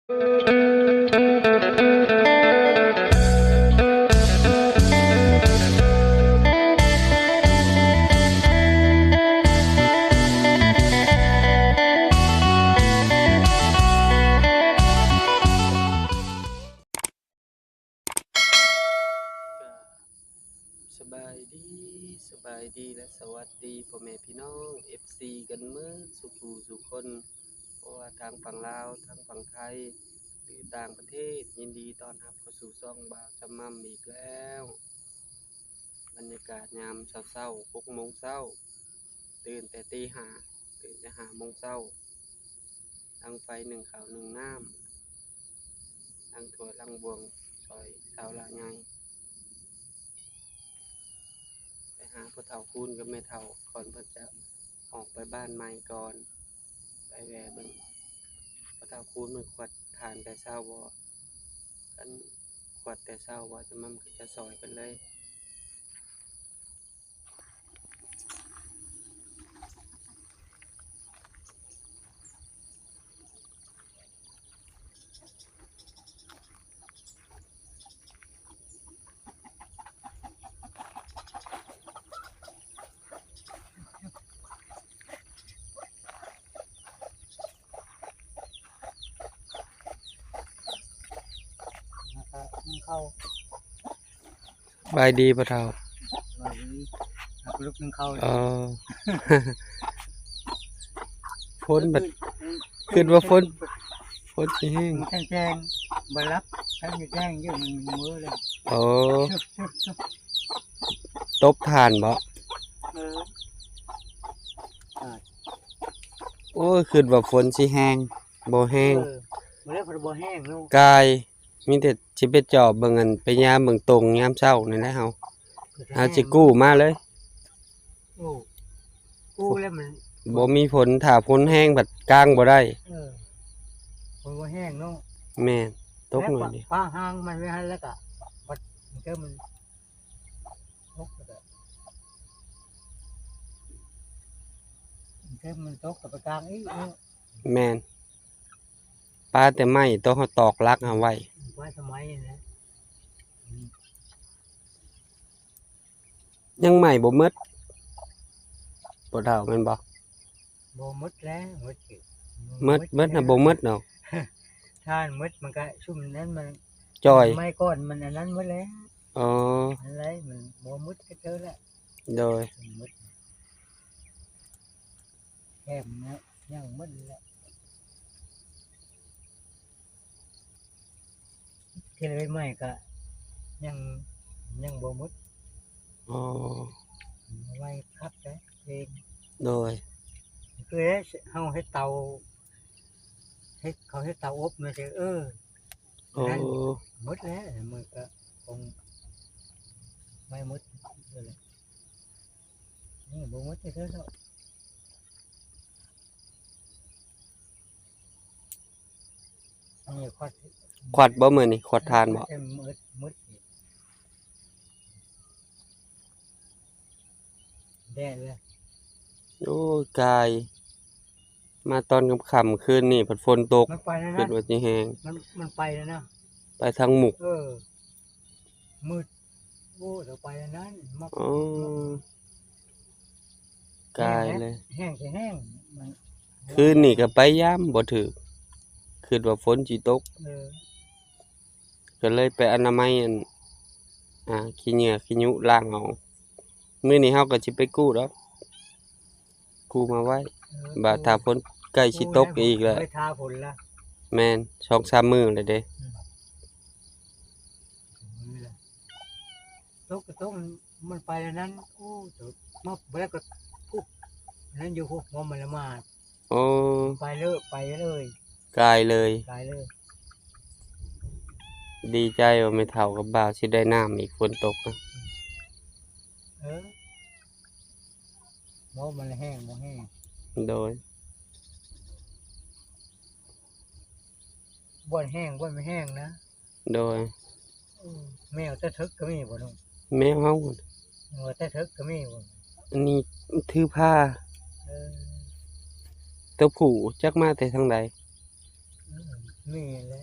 ສະບາຍດີ ສະບາຍດີ ແລະ ສະຫວັດດີພໍ່ແມ່ພີ່ນ້ອງ ເອັຟຊີ ກັນເໝິດສູ່ຜູ້ສູ່ຄົນ ບໍ່ວ່າທາງຝັ່ງລາວ ທາງຝັ່ງໄທ ຫຼື ຕ່າງປະເທດ, ຍິນດີຕ້ອນຮັບເຂົ້າສູ່ຊ່ອງບ່າວຈຳມ່ຳອີກແລ້ວ. ບັນຍາກາດຍາມເຊົ້າໆ ຫົກໂມງເຊົ້າ, ຕື່ນແຕ່ຕີຫ້າ, ຕື່ນແຕ່ຫ້າໂມງເຊົ້າ, ດັງໄຟ ໜຶ້ງເຂົ້າໜຶ້ງນ້ຳ, ລ້າງຖ້ວຍລ້າງບ່ວງ ຊ່ອຍຊາວຫຼ້າໃຫຍ່. ໄປຫາພໍ່ເຖົ້າຄູນກັບແມ່ເຖົ້າກ່ອນ ເພິ່ນຈະອອກໄປບ້ານໃໝ່ກ່ອນ, ໄປແວ່ເບິ່ງພໍ່ເຖົ້າຄູນເພິ່ນຂວັດຖ່ານແຕ່ເຊົ້າບໍ່, ຄັນຂວັດແຕ່ເຊົ້າບໍ່ ຈະມັນກໍຈະຊ່ອຍເພິ່ນເລີຍ. ໜຶ້ງເຂົ້າ ສະບາຍດີພໍ່ເຖົ້າ. ສະບາຍດີ. ຫາລູກໜຶ້ງເຂົ້າ. ເອີ ຝົນບັດ ຄິດວ່າຝົນ ຝົນຊິແຮງ. ມັນແຈ້ງໆ ບໍ່ຫຼັບ ຄັນຊິແຈ້ງຢູ່ ມັນມືແລ້ວ. ໂອ້ ຕົບຖ່ານບໍ? ເອີ ໂອ້ຍ ຄິດວ່າຝົນຊິແຮງ ບໍ່ແຮງ. ເອີ ບໍ່ແລ້ວ ບໍ່ແຮງເນາະ. ກາຍ ມີແຕ່ຊິໄປຈອບເບິ່ງ ອັນ ໄປຍາມເບິ່ງຕົງຍາມເຊົ້ານີ້ແຫຼະເຮົາ. ເຮົາຊິກູ້ມາເລີຍ. ໂອ້ ກູ້ແລ້ວມັນ ບໍ່ມີຝົນ ຖ້າຝົນແຮງບັດກາງບໍ່ໄດ້. ເອີ ຝົນບໍ່ແຮງເນາະ. ແມ່ນ ຕົກໜ້ອຍດຽວ ປະຫາງມັນໄວ້ຫັ້ນ ແລ້ວກະບັດເຕີມມັນຕົກ ແລ້ວກະເຕີມມັນຕົກ ກະໄປກາງອີກເນາະ. ແມ່ນ. ປາແຕ່ໄມ້ ໂຕເຮົາຕອກຫຼັກເຮົາໄວ້ ໄວ້ສະໄໝນັ້ນແຫຼະ. ອືມ ຍັງໄໝ້ບໍ່ໝົດ ພໍ່ເຖົ້າ ແມ່ນບໍ່? ບໍ່ໝົດແລ້ວ ໝົດ ໝົດ ໝົດນະ ບໍ່ໝົດເນາະ. ຖ້າໝົດມັນກະຊຸມນັ້ນມັນຈ່ອຍ ໄມ້ກ້ອນມັນອັນນັ້ນໝົດແລ້ວ. ອໍ ອັນໃດມັນບໍ່ໝົດກະເທີແລ້ວ. ໂດຍ ໝົດ ແຖມເນາະ ຍັງໝົດແຫຼະ. ເທື່ອໃໝ່ກະຍັງ ຍັງບໍ່ໝົດ. ອໍ ໄວ້ຄັກແຫຼະເອງ. ໂດຍ ຄືເຮົາເຮັດເຕົາ ເຮັດ ເຂົາເຮັດເຕົາອົບແມ່ນຊິ ເອີ ໂອ້ ນັ້ນໝົດແລ້ວ ມັນກະຄົງໄວ້ໝົດແຫຼະ. ນີ້ບໍ່ໝົດເທື່ອເນາະ. ນີ້ຂວັດ ຂວັດບໍ່ມື້ນີ້ ຂວັດຖ່ານບໍ່? ໝົດ ໝົດ ແດດເລີຍ. ໂອ້ຍ ກາຍ ມາຕອນຄ່ຳໆ ຄືນນີ້ພັດຝົນຕົກ ມັນໄປແລ້ວນະ ຄິດວ່າຊິແຮງ. ມັນ ມັນໄປແລ້ວນະ ໄປທາງມຸກ. ເອີ ມືດ ໂອ້ ດຽວໄປອັນນັ້ນ ມາ ອໍ ກາຍເລີຍ ແຮງ ຊິແຮງ ມັນ ຄືນນີ້ກໍໄປຍາມບໍ່ຖືກ ຄິດວ່າຝົນຊິຕົກ. ເອີ ກໍເລີຍໄປອະນາໄມ ອັນ ອ່າ ຂີ້ເຫຍື້ອຂີ້ຫຍຸລ້າງເອົາ. ມື້ນີ້ເຮົາກໍຊິໄປກູ້ດອກ ກູ້ມາໄວ້. ເອີ ບາດຖ້າຝົນໃກ້ຊິຕົກອີກແລ້ວ ໄປຖ້າຝົນລະ. ແມ່ນ ສອງສາມມື້ແລ້ວເດ້. ອືມ ຕົກກໍຕົກ ມັນໄປແລ້ວນັ້ນ. ໂອ້ ຕົກມາບໍ່ໄດ້ກໍພຸ້ນ ນັ້ນຢູ່ພຸ້ນ ງອມມັນລະມາ. ໂອ້ ໄປເລີຍ ໄປເລີຍ ກາຍເລີຍ ກາຍເລີຍ. ດີໃຈວ່າແມ່ເຖົ້າກັບບ່າວຊິໄດ້ນ້ຳອີກ ຝົນຕົກນະ. ເອີ ບໍ່ ມັນແຫ້ງ ບໍ່ແຫ້ງ. ໂດຍ ບ່ອນແຫ້ງ ບ່ອນບໍ່ແຫ້ງນະ. ໂດຍ ເອີ ແມວຕະເຖິກກໍມີບໍ່ນ້ອງ? ແມວເຮົາ ແມວຕະເຖິກກໍມີບໍ່? ອັນນີ້ຖືພາ. ເອີ ຕົວຜູ້ຈັກມາແຕ່ທາງໃດ. ເອີ ແມ່ນແຫຼະ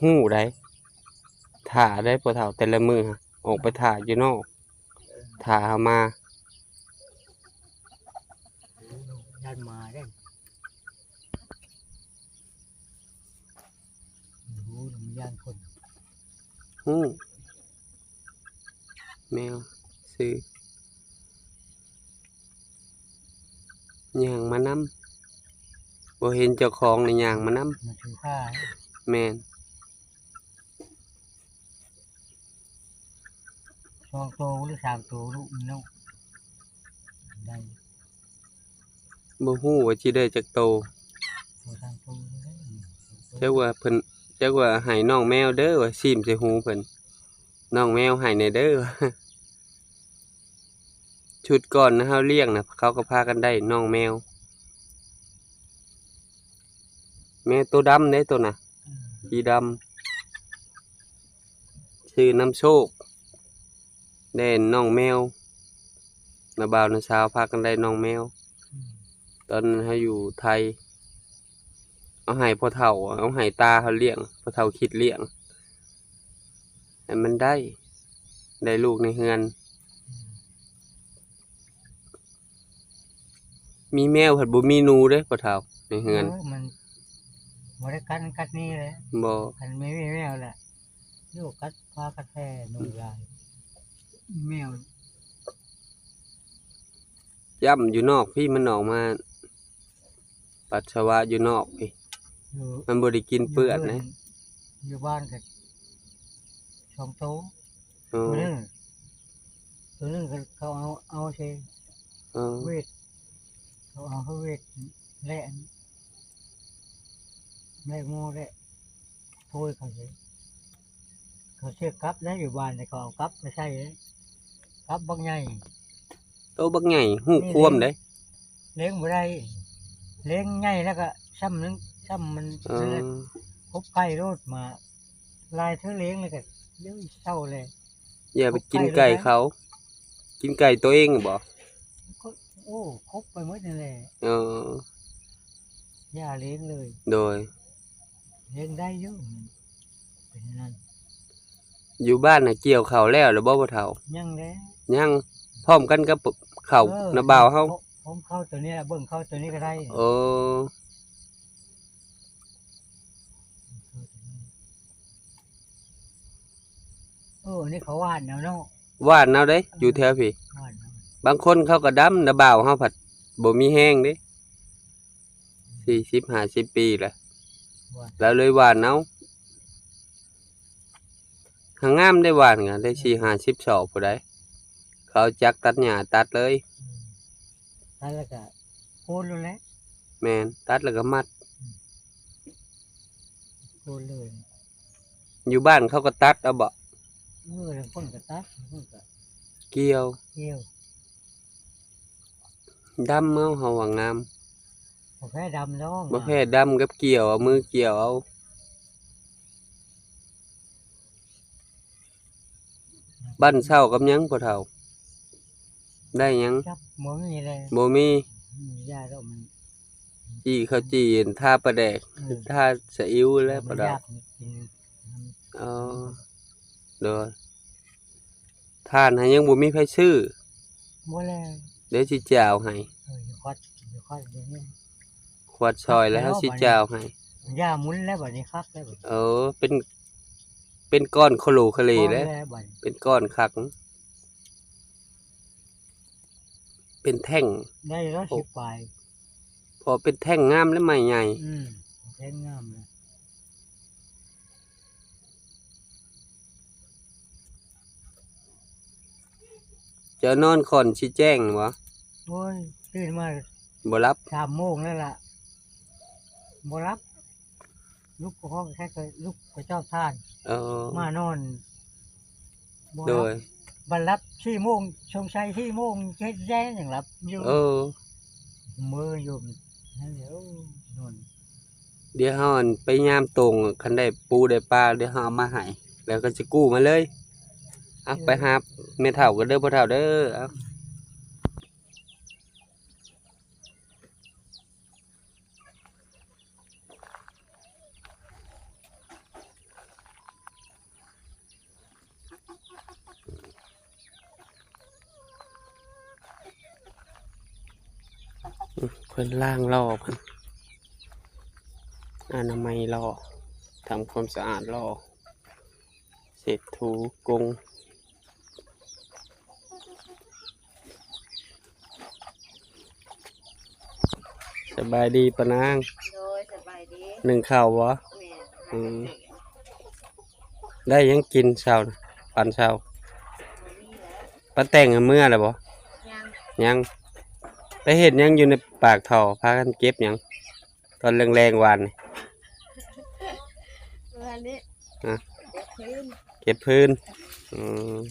ຮູ້ໄດ໋ ຖ້າໄດ໋ ພໍ່ເຖົ້າ ແຕ່ລະມື້ ອອກໄປຖ້າຢູ່ນອກ ຖ້າເຮົາມາ ຢ້ານໝາເດ້ ຮູ້ ຢ້ານຄົນ ຮູ້ ແມວຊື່ ຍ່າງມານຳ ບໍ່ເຫັນເຈົ້າຂອງນີ້ຍ່າງມານຳ ມັນຖືພາ ແມ່ນ ສອງໂຕ ຫຼື ສາມໂຕ ລູກມັນເນາະ ໄດ້ ບໍ່ຮູ້ວ່າຊິໄດ້ຈັກໂຕ ໂຕສາມໂຕນີ້ແຫຼະ ຈັກວ່າເພິ່ນ ຈັກວ່າໃຫ້ນ້ອງແມວເດີ ວ່າຊີ້ມໃສ່ຫູເພິ່ນ ນ້ອງແມວໃຫ້ແດ່ເດີ ຊຸດກ່ອນນະ ເຮົາລ້ຽງນະ ເຂົາກໍພາກັນໄດ້ນ້ອງແມວ ແມວໂຕດຳເດ້ໂຕນະ ອືມ ສີດຳ ຊື່ນ້ຳໂຊກ ແລະ ນ້ອງແມວ ນ້າບ່າວນ້າສາວພາກັນໄດ້ນ້ອງແມວ ອືມ ຕອນນັ້ນເຮົາຢູ່ໄທ ເອົາໃຫ້ພໍ່ເຖົ້າ ເອົາໃຫ້ຕາເຮົາລ້ຽງ ພໍ່ເຖົ້າຄິດລ້ຽງ ໃຫ້ມັນໄດ້ ໄດ້ລູກໃນເຮືອນ ອືມ ມີແມວພັດບໍ່ມີໜູເດ້ພໍ່ເຖົ້າ ໃນເຮືອນ ເອີ ມັນບໍ່ໄດ້ກັດນັ້ນກັດນີ້ແຫຼະ ບໍ່ ຄັນມີແມວລະ ຢູ່ກັດພາກັດແຜ່ໜູຫຼາຍ ແມວ ຈ້ຳຢູ່ນອກພີ້ ມັນອອກມາປັດສະວະຢູ່ນອກພີ້ ຢູ່ ມັນບໍ່ໄດ້ກິນເປື້ອນເດ້ ຢູ່ບ້ານກໍສອງໂຕ ເອີ ໂຕໜຶ່ງ ໂຕໜຶ່ງກໍເຂົາເອົາ ເອົາໃສ່ ເອີ ເວດ ເຂົາເອົາເວດແລະ ແລະໝໍແລະໂພຍເຂົາໃສ່ ເຂົາເຊື່ອກັບແລ້ວ ຢູ່ບ້ານນີ້ເຂົາເອົາກັບມາໃສ່ ກັບບັກໃຫຍ່ ໂຕບັກໃຫຍ່ ຮູ້ຄວາມເດ້ ລ້ຽງບໍ່ໄດ້ ລ້ຽງໃຫຍ່ແລ້ວກໍຊ້ຳ ຊ້ຳມັນ ເອີ ກົບໄກ່ໂລດມາ ຫຼາຍເທື່ອລ້ຽງແລ້ວກໍ ໂອ້ຍ ເຊົາແລ້ວ ຢ່າໄປກິນໄກ່ເຂົາ ກິນໄກ່ໂຕເອງບໍ? ກໍ ໂອ້ ຄົບໄປໝົດນັ້ນແຫຼະ ເອີ ຢ່າລ້ຽງເລີຍ ໂດຍ ລ້ຽງໄດ້ຢູ່ ເປັນນັ້ນ ຢູ່ບ້ານນະກ່ຽວເຂົ້າແລ້ວ ຫຼືບໍ່ ພໍ່ເຖົ້າ? ຍັງແຫຼະ ຍັງ ພ້ອມກັນກັບເຂົ້າ ເອີ ນະບ່າວເຮົາ ພ້ອມເຂົ້າໂຕນີ້ລະ ເບິ່ງເຂົ້າໂຕນີ້ກໍໄດ້ ເອີ ເອີ ອັນນີ້ເຂົາຫວ່ານເອົາເນາະ ຫວ່ານເອົາເດ້ ເອີ ຢູ່ແຖວພີ້ ຫວ່ານເອົາ ບາງຄົນເຂົາກໍດຳ ນະບ່າວເຮົາພັດບໍ່ມີແຮງເດ້ ສີ່ສິບຫ້າສິບປີແລ້ວ ວ່າ ລາວເລີຍຫວ່ານເອົາ ຫາງາມໄດ້ຫວ່ານ ກໍໄດ້ສີ່ຫ້າສິບສອບຜູ້ໃດ ເຂົາຈັກຕັດຫຍ້າຕັດເລີຍ ອືມ ຕັດແລ້ວກໍໂກນໂລດແຫຼະ ແມ່ນ ຕັດແລ້ວກໍມັດ ອືມ ໂກນເລີຍ ຢູ່ບ້ານເຂົາກໍຕັດເອົາບໍ? ເອີ ລາງຄົນກໍຕັດ ລາງຄົນກໍກ່ຽວ ກ່ຽວ ດຳເອົາ ເຮົາວ່າງາມ ບໍ່ແພ້ດຳດອກ ບໍ່ແພ້ດຳກັບກ່ຽວ ເອົາມືກ່ຽວເອົາ ບັ້ນເຊົາກັບຫຍັງພໍ່ເຖົ້າ? ໄດ້ຫຍັງ? ຈັບ ບໍ່ມີແລ້ວ ບໍ່ມີ ອືມ ຢາດອກມັນ ຈີ່ເຂົ້າຈີ່ ທາປາແດກ ເອີ ທາສະອິ້ວແລ້ວ ມັນຢາກກິນ ອໍ ໂດຍ ຖ່ານຫັ້ນຍັງບໍ່ມີໃຜຊື້ ບໍ່ແລ້ວ ດຽວຊິຈ່າວໃຫ້ ເອີ ຢູ່ຄອດ ຢູ່ຄອດດຽວນີ້ ຄວັດຊອຍແລ້ວເຮົາຊິຈ່າວໃຫ້ ຢາໝູນແລ້ວບັດນີ້ ຄັກແລ້ວບັດນີ້ ເອີ ເປັນ ເປັນກ້ອນໂຄໂລຄາເລແລ້ວ ເປັນກ້ອນຄັກ ເປັນແທ່ງ ໄດ້ຮ້ອຍສິບປາຍ ພໍເປັນແທ່ງງາມແລ້ວ ໄມ້ໃຫຍ່ ອືມ ແທ່ງງາມແລ້ວ ເຈົ້ານອນກ່ອນຊິແຈ້ງບໍ? ໂອ້ຍ ຕື່ນມາ ບໍ່ຫຼັບ ສາມໂມງແລ້ວລະ ບໍ່ຫຼັບ ລຸກກໍຮ້ອງແທ້ ກໍລຸກໄປຈອບຖ່ານ ເອີ ມານອນ ບໍ່ ໂດຍ ຫຼັບ ບັດຫຼັບສີ່ໂມງ ສົງໄສສີ່ໂມງເຮັດແຈ້ງຫຍັງຫຼັບຢູ່ ເອີ ເມີຢູ່ນັ້ນແຫຼະ ໂອ້ ນອນ ດຽວເຮົາ ອັນ ໄປຍາມໂຕ່ງ ຄັນໄດ້ປູໄດ້ປາ ດຽວເຮົາເອົາມາໃຫ້ ແລ້ວກໍຊິກູ້ມາເລີຍ ເອົາ ເອີ ໄປຫາແມ່ເຖົ້າກັນເດີ ພໍ່ເຖົ້າເດີ ເອົາ. ເພິ່ນລ້າງລໍ້ ເພິ່ນອະນາໄມລໍ້ ທຳຄວາມສະອາດລໍ້ ເຊັດຖູກົງ. ສະບາຍດີປ້ານາງ. ໂດຍ ສະບາຍດີ. ໜຶ້ງເຂົ້າບໍ່? ແມ່ນ. ອືມ ໄດ້ຫຍັງກິນເຊົ້ານະ? ປັນເຊົ້າ ບໍ່ມີແລ້ວ. ປ້າແຕງເມືອແລ້ວບໍ່? ຍັງ ຍັງ. ໄປເຮັດຫຍັງຢູ່ໃນປາກທໍ່? ພາກັນເກັບຫຍັງຕອນແລງໆວານນີ້? ວານນີ້ ຮະ? ເກັບຟືນ ເກັບຟືນ. ອືມ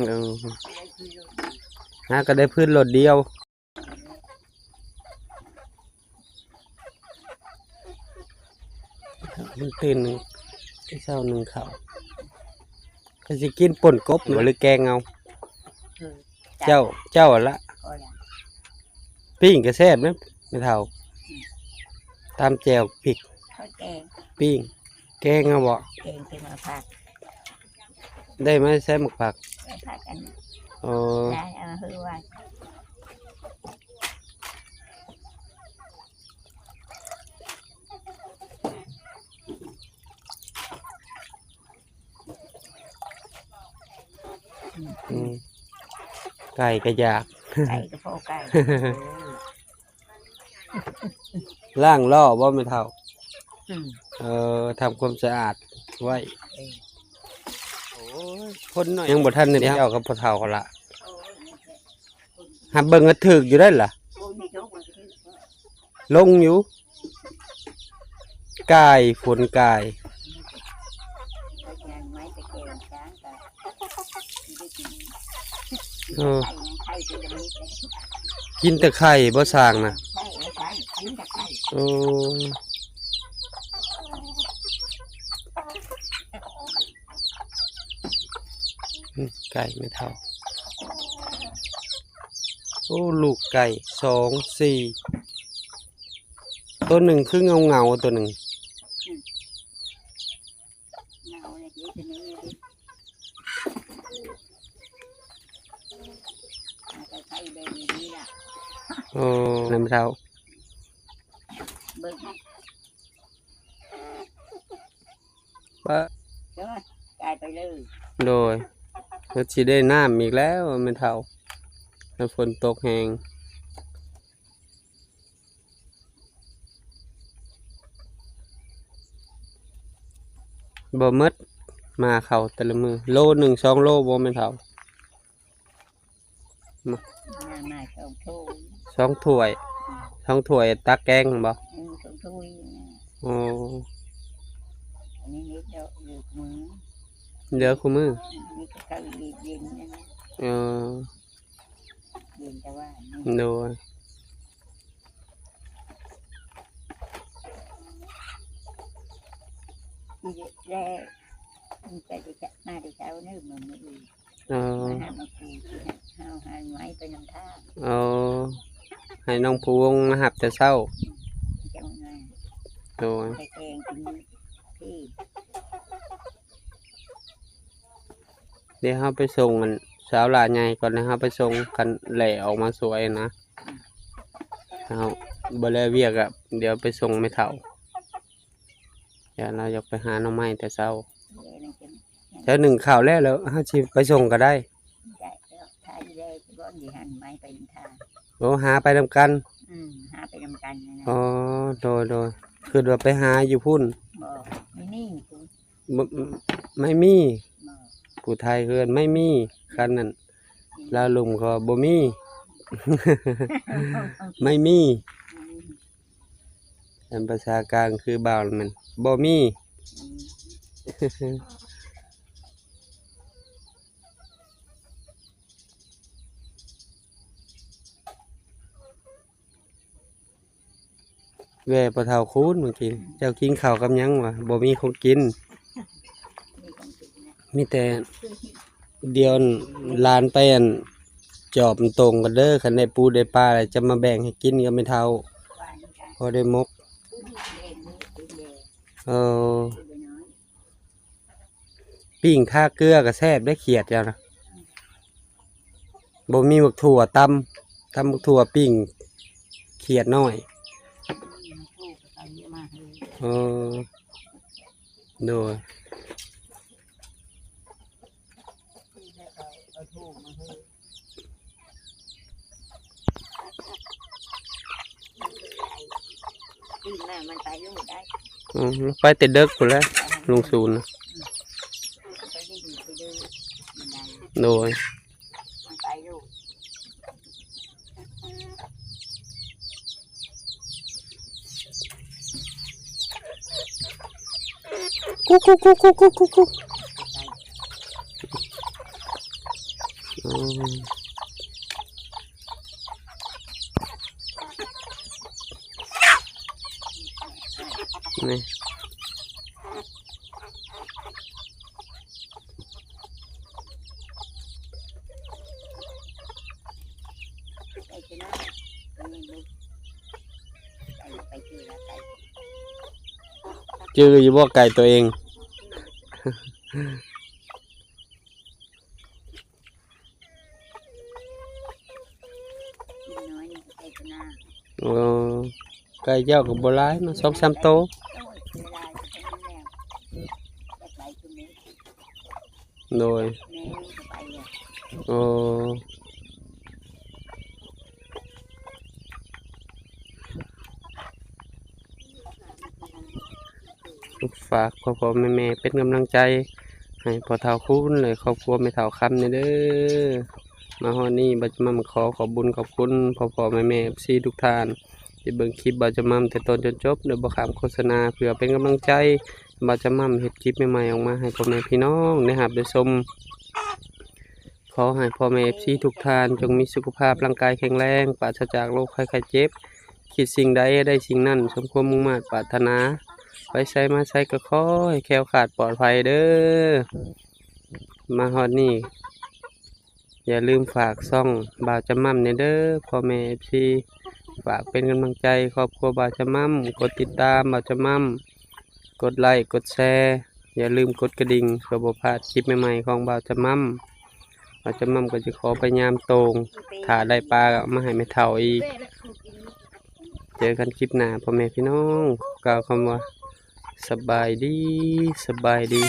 ເອີ ຫາກໍໄດ້ຟືນໂລດດຽວ. ມັນຕື່ນ ເຊົ້າໜຶ້ງເຂົ້າ ກໍຊິກິນປົ່ນກົບບໍ ຫຼືແກງເອົາ? ເຈົ້າ ເຈົ້າຫັ້ນລະ. ປີ້ງກໍແຊບນະແມ່ເຖົ້າ ຕຳແຈ່ວພິກ. ປີ້ງ ແກງເອົາບໍ? ແກງ ແກງເອົາຜັກ. ໄດ້ມາແຊບໝາກຜັກ. ໄດ້ຜັກອັນ ອໍ ໄດ້ເອົາມາຄືວ່າ ອືມ ອືມ ໄກ່ກໍຢາກ ໄກ່ກໍພໍໄກ່. ລ້າງລໍ້ບໍ່ແມ່ເຖົ້າ? ອືມ ເອີ ທຳຄວາມສະອາດໄວ້. ເອີ ໂອ້ຍ ຄົນໜ້ອຍ ຍັງບໍ່ທັນໄດ້ເຈົ້າກັບພໍ່ເຖົ້າຫັ້ນລະ. ໂອ້ຍ ຮັບເບິ່ງກໍຖືກຢູ່ໄດ໋ລະ. ໂອ້ຍ ລົງຢູ່ ກາຍ ຝົນກາຍ. ເອີ ກິນແຕ່ໄຂ່ບໍ່ ຊ້າງນະ. ໂອ້ ອືມ ໄກ່ແມ່ເຖົ້າ. ໂອ້ ລູກໄກ່ ສອງ ສີ່ ໂຕໜຶ່ງຄືເຫງົາໆ ໂຕໜຶ່ງ. ໂອ້ ແມ່ເຖົ້າ ເບິ່ງໃຫ້ ປະ ໂດຍ ກາຍໄປເລີຍ. ໂດຍ ເພິ່ນຊິໄດ້ນ້ຳອີກແລ້ວແມ່ເຖົ້າ ມັນຝົນຕົກແຮງ. ບໍ່ໝົດ ມາເຂົ້າແຕ່ລະມື້ ໂລໜຶ່ງ ສອງໂລບໍ່ແມ່ເຖົ້າ? ມາ ມາ ມາສອງຖ້ວຍ ສອງຖ້ວຍ ອືມ ສອງຖ້ວຍຕັກແກງຫັ້ນບໍ່? ອືມ ສອງຖ້ວຍນະ. ໂອ້ ອັນນີ້ເຮັດດອກເຫຼືອຄູ່ມື້ ເຫຼືອຄູ່ມື້ ນີ້ກໍເຂົ້າເຢັນໆນະ. ເອີ ເຢັນແຕ່ວ່ານີ້ ໂດຍ ແລ້ວມັນໄປໄດ້ ມາແຕ່ເຊົ້າເນີ ມື້ອື່ນ. ເອີ ມາຫາມາປູ ເຮົາຫາໄມ້ໄປນຳທາງ. ເອີ ໃຫ້ນ້ອງພູວົງມາຮັບແຕ່ເຊົ້າ. ເຈົ້ານາຍ ໂດຍ ໄປແກງກິນພີ້. ດຽວເຮົາໄປສົ່ງອັນສາວຫຼ້າໃຫຍ່ກ່ອນ ແລ້ວເຮົາໄປສົ່ງຄັນແລ່ອອກມາສວຍນະ. ເຮົາບໍ່ແລວຽກອະ ດຽວໄປສົ່ງແມ່ເຖົ້າ. ຢ້ານລາວຢາກໄປຫາໜໍ່ໄມ້ແຕ່ເຊົ້າ. ເຈົ້າໜຶ້ງເຂົ້າແລ້ວ ແລ້ວເຮົາຊິໄປສົ່ງກໍໄດ້. ໂອ້ ຫາໄປນຳກັນ. ອືມ ຫາໄປນຳກັນ. ອໍ ໂດຍໆ ຄິດວ່າໄປຫາຢູ່ພຸ້ນ. ບໍ່ ໄມ້ມີພຸ້ນ ບໍ່ ໄມ້ມີ. ບໍ່ ຜູ້ໄທເອີ້ນໄມ້ມີ. ຄັນນັ້ນ ອືມ ລາວລຸ່ມກໍບໍ່ມີ ໄມ້ມີ. ອືມ ອັນພາສາກາງຄືບ່າວແມ່ນບໍ່ມີ. ອືມ ແວ່ພໍ່ເຖົ້າຄູນເມື່ອກີ້ ເຈົ້າກິນເຂົ້າກັບຫຍັງວະ? ບໍ່ມີຂອງກິນ ມີແຕ່ ດຽວຫຼານໄປອັນຈອບຕົງກັນເດີ ຄັນໄດ້ປູໄດ້ປາແລ້ວຈະມາແບ່ງໃຫ້ກິນກັບແມ່ເຖົ້າ ພໍໄດ້ໝົກ. ເອີ ປີ້ງທາເກືອກໍແຊບໄດ໋ ຂຽດເຈົ້ານະ. ບໍ່ມີໝາກຖົ່ວຕຳ ຕຳໝາກຖົ່ວ ປີ້ງຂຽດນ້ອຍ. ອືມ ເອີ ໂດຍ. ອືມ ໄປແຕ່ເດິກພຸ້ນແຫຼະ ລຸງສູນນະ. ໂດຍ. ກຸກ ກຸກ ກຸກ ກຸກ ກຸກ ກຸກ. ອືມ ນີ້. ຈື່ຢູ່ບໍ່ໄກ່ຕົວເອງ? ໂອ້ ໄກ່ເຈົ້າກໍບໍ່ຫຼາຍເນາະ ສອງສາມໂຕ. ໂດຍ. ໂອ້ ຝາກພໍ່ໆແມ່ໆເປັນກຳລັງໃຈໃຫ້ພໍ່ເຖົ້າຄູນ ແລະ ຄອບຄົວແມ່ເຖົ້າຄຳແດ່ເດີ. ມາຮອດນີ້ ບ່າວຈະໝ່ຳຂໍຂອບບຸນຂອບຄຸນພໍ່ໆແມ່ໆ ເອັຟຊີ ທຸກທ່ານ ທີ່ເບິ່ງຄລິບບ່າວຈະໝ່ຳແຕ່ຕົ້ນຈົນຈົບ ໂດຍບໍ່ຂ້າມໂຄສະນາ ເພື່ອເປັນກຳລັງໃຈ ບ່າວຈະໝ່ຳເຮັດຄລິບໃໝ່ໆອອກມາໃຫ້ພໍ່ແມ່ພີ່ນ້ອງໄດ້ຮັບໄດ້ຊົມ. ຂໍໃຫ້ພໍ່ແມ່ເອັຟຊີທຸກທ່ານ ຈົ່ງມີສຸຂະພາບຮ່າງກາຍແຂງແຮງ ປາສະຈາກໂລກໄຂ້ໄຂ້ເຈັບ, ຄິດສິ່ງໃດໃຫ້ໄດ້ສິ່ງນັ້ນ ສົມຄວາມມຸ່ງມາດປາດຖະໜາ, ໄປໃສມາໃສກໍຂໍໃຫ້ແຄ້ວຄາດປອດໄພເດີ. ມາຮອດນີ້ ຢ່າລືມຝາກຊ່ອງບ່າວຈະໝ່ຳແດ່ເດີ ພໍ່ແມ່ເອັຟຊີ ຝາກເປັນກຳລັງໃຈຄອບຄົວບ່າວຈະໝ່ຳ, ກົດຕິດຕາມບ່າວຈະໝ່ຳ, ກົດໄລ ກົດແຊ, ຢ່າລືມກົດກະດິ່ງ ເພື່ອບໍ່ພາດຄລິບໃໝ່ໆຂອງບ່າວຈະໝ່ຳ. ບ່າວຈະໝ່ຳກໍຈະຂໍໄປຍາມໂຕ່ງ ຖ້າໄດ້ປາກໍເອົາມາໃຫ້ແມ່ເຖົ້າອີກ. ເຈີກັນຄລິບໜ້າ ພໍ່ແມ່ພີ່ນ້ອງ ກ່າວຄຳວ່າ ສະບາຍດີ ສະບາຍດີ.